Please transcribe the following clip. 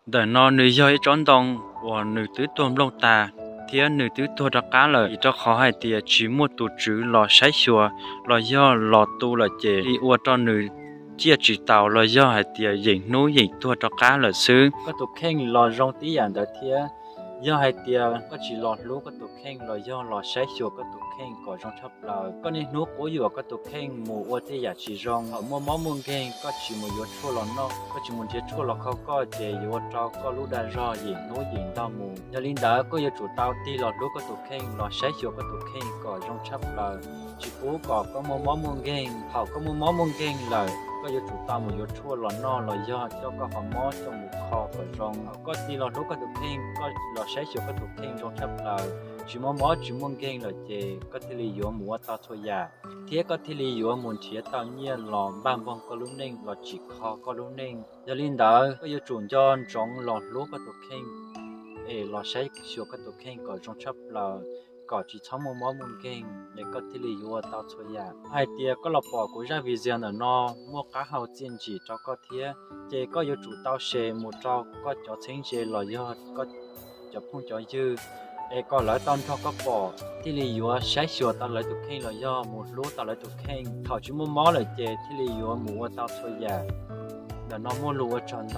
Ntawm no nws yog ib tsob ntoo uas nws twb tuag nplooj tag thiab nws twb tuag rov qab lawm, vim rau qhov hais tias tsis muaj tus tswv los saib xyuas los yog los tu lawm ces li ua rau nws ciaj tsis taus los yog hais tias yeem hnub yeem tuag rov qab lawm xwb. Koj tus kheej los zoo tib yam ntawd thiab. Yog hais tias koj tsis los hlub koj tus kheej los yog los saib xyuas koj tus kheej kom zoo tshaj plaws, koj niaj hnub quab yuam koj tus kheej mus ua tej yam tsis zoo. Thaum muaj mob muaj nkeeg koj tsis mus yuav tshuaj los noj, koj tsis mus nrhiav tshuaj los kho koj ces yuav ua rau koj lub dag zog yeem hnub yeem nto mus. Yog li ntawd koj yuav tsum tau tig los hlub koj tus kheej los saib xyuas koj tus kheej kom zoo tshaj plaws, tsis pub kom koj muaj mob muaj nkeeg. Thaum koj muaj mob muaj nkeeg lawm koj yuav tsum tau mus yuav tshuaj los noj los yog coj koj qhov mob coj mus kho kom zoo. Thaum koj tig los hlub koj tus kheej, koj los saib xyuas koj tus kheej zoo tshaj plaws, tsis muaj mob tsis muaj nkeeg lawm ces koj thiaj li yuav mus ua tau txhua yam, thiab koj thiaj li yuav mus nrhiav tau nyiaj los npaj npoog koj lub neej los tsim kho koj lub neej. Yog li ntawd koj yuav tsum nco ntsoov los hlub koj tus kheej es los saib xyuas koj tus kheej kom zoo tshaj plaws, kom tsis txhob muaj mob muaj nkeeg es koj thiaj li yuav ua tau txhua yam. Hais tias koj los pom kuv zaj video ntawm no muaj qab hau txiaj ntsig rau koj thiab, ces koj yuav tsum tau share mus rau koj cov txheeb ze los yog koj cov phooj cov ywg, es kom lawv tau nrog koj pom thiaj li yuav saib xyuas tau lawv tus kheej los yog mus hlub tau lawv tus kheej. Thaum tsis muaj mob lawm ces thiaj li yuav mus ua tau txhua yam. Ntawm no muaj lus ua tsaug ntau.